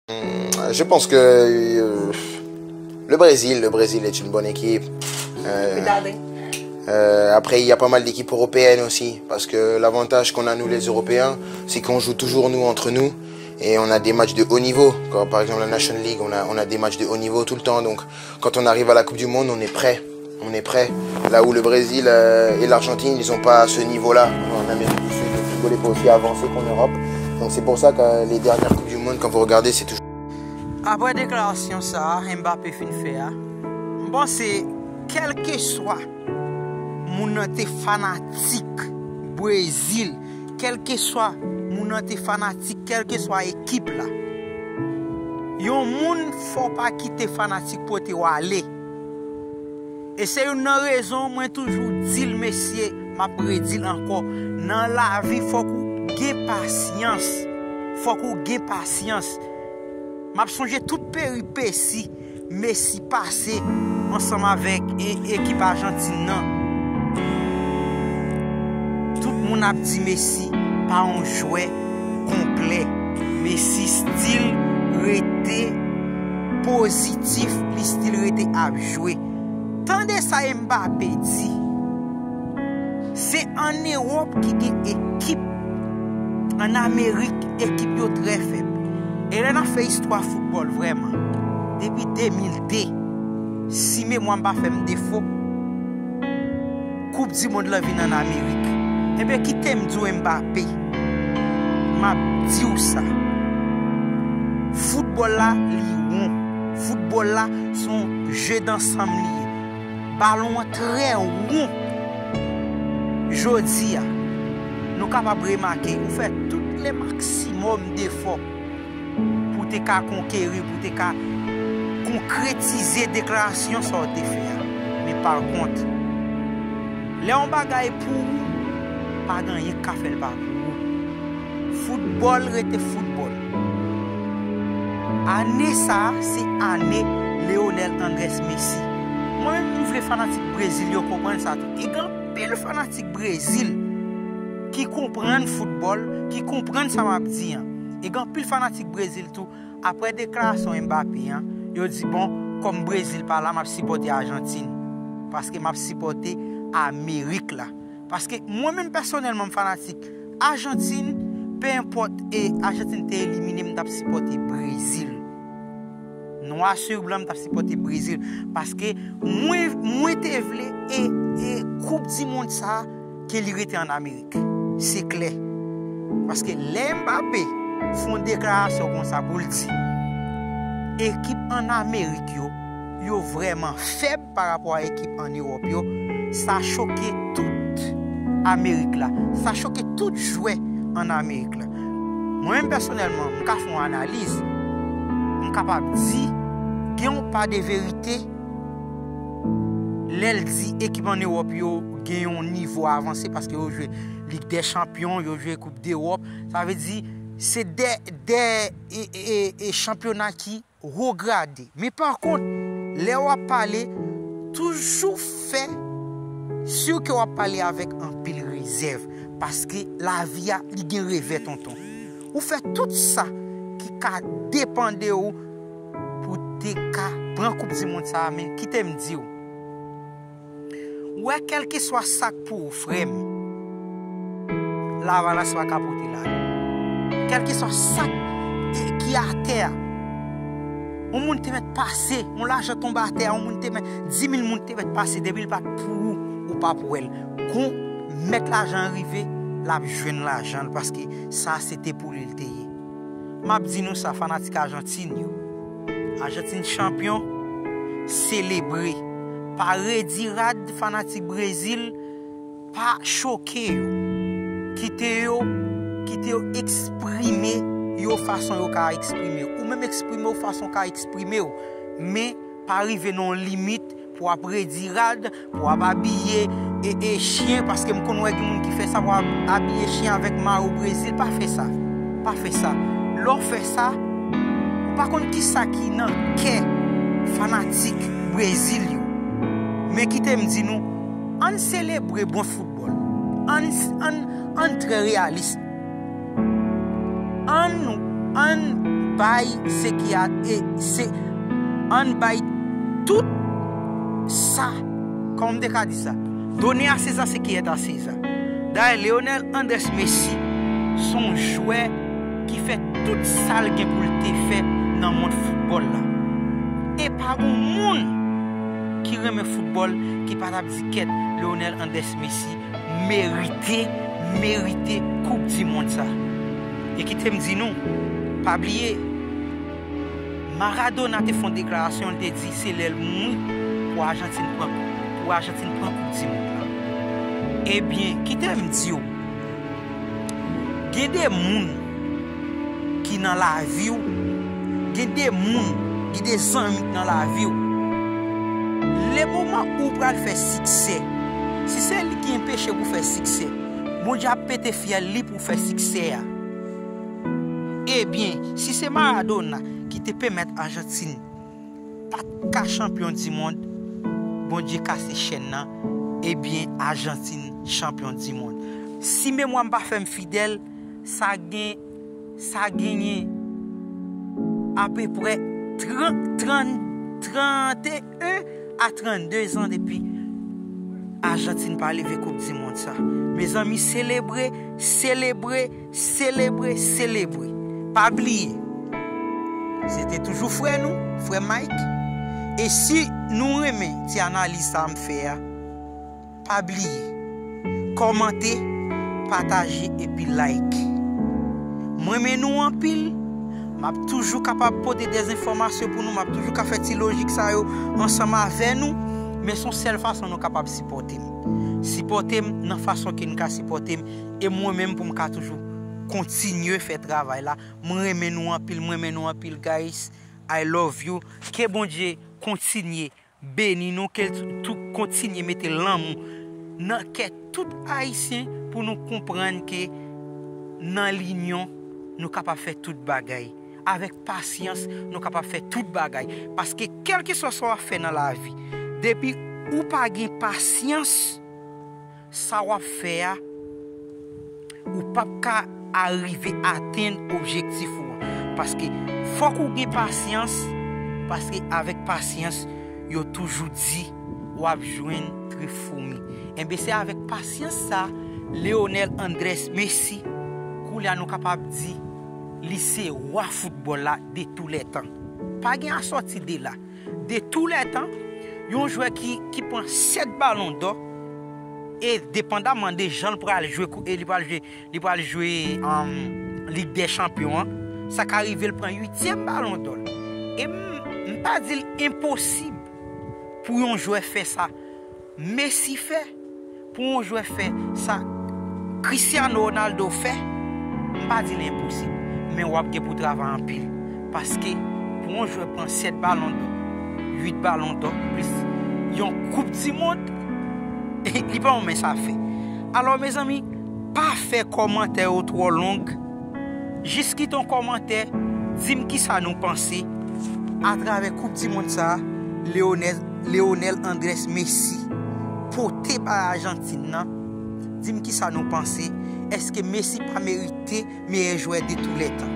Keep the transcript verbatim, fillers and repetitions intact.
Je pense que euh, le Brésil, le Brésil est une bonne équipe. Euh, euh, après, il y a pas mal d'équipes européennes aussi, parce que l'avantage qu'on a, nous les Européens, c'est qu'on joue toujours, nous, entre nous, et on a des matchs de haut niveau. Comme par exemple la Nation League, on a, on a des matchs de haut niveau tout le temps. Donc, quand on arrive à la Coupe du Monde, on est prêt. On est prêt. Là où le Brésil euh, et l'Argentine, ils n'ont pas ce niveau-là. En Amérique du Sud, le football n'est pas aussi avancé qu'en Europe. Donc, c'est pour ça que les dernières Coupes du Monde, quand vous regardez, c'est toujours Apre deklarasyon sa a Mbappé fin fè a, m panse kèlkeswa moun nan te fanatik Brezil, kèlkeswa moun nan te fanatik kèlkeswa ekip la, yon moun fò pa kite fanatik pote w ale. E se youn nan rezon mwen toujou di l mesye, m ap redi l ankò, nan lavi fòk ou gen pasyans, fòk ou gen pasyans. M ap sonje tout peripesi Messi pase ansanm avèk e- ekip Ajantin nan. Tout moun ap di Messi pa yon jwè konplè. Messi still rete pozitif, li still rete ap jwe. Tande sa Mbappé di. Se ann Ewòp ki gen ekip. Ann Amerik, ekip yo trè fèb. E lè n ap fè istwa foutbòl vrèman, depi de mil de, si memwa m pa fè m defo, Koup di mond lan vin ann Amerik. Enben, kite m di w Mbappé, m ap di w sa. Foutbòl la, li won. Foutbòl la, se yon je dansanm li ye. Balon an trè won. Jodi a, nou kapab remake ou fè tout le maksimòm defò pou te ka konkeri, pou te ka konkretize deklarasyon sa w te fè a. Men pa kont, lè yon bagay pou ou, pa gen anyen k ka fè l pa pou ou. Foutbòl rete foutbòl. Ane sa a, se ane Leonel Andres Messi. Mwen menm, m vle fanatik Brezil yo konprann sa tou. E gen anpil fanatik Brezil ki konprann foutbòl, ki konprann sa m ap di an. E gen anpil fanatik Brezil tou, apre deklarasyon Mbappé an, yo di, bon, kòm Brezil pa la, m ap sipòte Ajantin. Paske m ap sipòte Amerik la. Paske mwen menm pèsonèlman, m fanatik Ajantin, pe enpòt e Ajantin te elimine, m t ap sipòte Brezil. Nwa sou blan, m t ap sipòte Brezil. Paske mwen, mwen te vle e, e Koup di mond sa a, ke li rete ann Amerik. Se klè. Paske lè Mbappé fè yon deklarasyon konsa pou l di, ekip ann Amerik yo, yo vrèman fèb pa rapò a ekip ann Ewòp yo, sa choke tout Amerik la. Sa choke tout jwè ann Amerik la. Mwen menm pèsonèlman, m ka fè yon analiz, m kapab di, gen yon pa de verite lè l di ekip ann Ewòp yo gen yon nivo avanse paske yo jwe Lig dè Chanpyon, yo jwe Koup dEwòp. Sa vle di, se de, de e, e, e chanpyona ki wo grade. Men pa kont, lè w ap pale, toujou fè si ke w ap pale avèk anpil rezèv. Paske lavi a, li gen revè, tonton. Ou fè tout sa ki ka depann de ou pou te ka pran Koup di mond sa a, men kite m di w. Ou wè, kèlkeswa sa k pou ou, frè m, Lavalas pa ka pote l ale. Kèlkeswa sa k, ki atè a, yon moun te mèt pase, yon lajan tonbe atè a, yon moun te mèt, di mil moun te mèt pase, depi l pa t pou ou, ou p ap wè l. Kon mèt lajan an rive, l ap jwenn lajan l, paske sa se te pou li l te ye. M ap di nou sa, fanatik Ajantin yo. Ajantin chanpyon, selebre. Pa redi rad fanatik Brezil, pa choke yo. Kite yo, kite yo eksprime yo fason yo ka eksprime yo. Ou menm eksprime w fason w ka eksprime w. Men, pa rive nan yon limit pou w ap redi rad, pou w ap abiye e, e chen, paske m konn wè gen moun ki fè sa, pou w ap abiye chen avèk mayo Brezil. Pa fè sa. Pa fè sa. Lè w fè sa, ou pa konn kisa ki nan kè fanatik Brezil yo. Men kite m di nou, ann selebre bon foutbòl. Ann, ann, ann trè reyalis. Ann, ann bay ce qui a, e se, ann bay tout sa, kòman m te ka di sa? Donner à César ce qui est à César. Dayè, Lionel Andrés Messi se yon jwè ki fè tout sa l gen pou l te fè nan mond foutbòl la. E pa gon moun ki renmen foutbòl ki pa t ap di kèt, Lionel Andrés Messi merite, merite koup di mond sa. E kite m di nou, pa bliye, Maradona te fè yon deklarasyon, li te di se lè l mouri pou Ajantin pran, pou Ajantin pran koup di mond la. Ebyen, kite m di w, gen de moun ki nan lavi w, gen de moun, gen de zanmi ki nan lavi w. Le moman ou pral fè siksè, si se li ki enpeche pou fè siksè, Bondye ap pete fyèl li pou fè siksè a. Ebyen, si se Maradona ki te pèmèt Ajantin pa t ka chanpyon di mond, Bondye kase chèn nan, ebyen, Ajantin chanpyon di mond. Si memwa m pa fè m fidèl, sa gen, sa genyen apeprè trant, trant, trant e en a trannde zan depi Ajantin pa leve koup di mond sa. Mezanmi, selebre, selebre, selebre, selebre. Pa bliye, se te toujou frè nou, frè Mike. E si nou renmen ti analiz sa m fè a, pa bliye, kòmante, pataje epi like. M renmen nou anpil. M ap toujou kapab pote de enfòmasyon pou nou. M ap toujou ka fè ti lojik sa yo ansanm avè nou. Men se yon sèl fason nou kapab sipòte m. Sipòte m nan fason ke nou ka sipòte m. E mwen menm pou m ka toujou kontinye fè travay la. Mwen renmen nou anpil, mwen renmen nou anpil, guys. I love you. Ke Bondye kontinye beni nou, ke l tou kontinye mete lanmou nan kè tout Ayisyen pou nou konprann ke nan linyon, nou kapab fè tout bagay. Avèk pasyans, nou kapab fè tout bagay. Paske kèlkeswa sa w ap fè nan lavi, depi ou pa gen pasyans, sa w ap fè a, ou p ap ka arive atenn objektif ou an. Paske fòk ou gen pasyans, paske avèk pasyans, yo toujou di w ap jwenn trifwoumi. Enben, se avèk pasyans sa, Lionel Andrés Messi, koulye a nou kapab di, li se wa foutbòl la de tou lè tan. Pa gen a sòti de la. De tou lè tan, yon jwè ki, ki pran sèt balon dò, e depandaman de jan l pral jwe, kou-, e li pral jwe, li pral jwe, um, Lig dè Chanpyon an, sa ka rive l pran uityèm balon dò l. E m, m pa di l enposib pou yon jwè fè sa Messi fè, pou yon jwè fè sa Cristiano Ronaldo fè, m pa di l enposib, men w ap gen pou travay anpil. Paske pou yon jwè pran sèt balon dò, uit balon dò, plis yon koup di mond, li pa yon mens afè. Alò, mezanmi, pa fè kòmantè yo twò long. Jis kite yon kòmantè, di m kisa nou panse atravè koup di mond sa a, Lionel, Lionel Andrés Messi pote bay Ajantin nan. Di m kisa nou panse. Èske Messi pa merite meyè jwè de tou lè tan?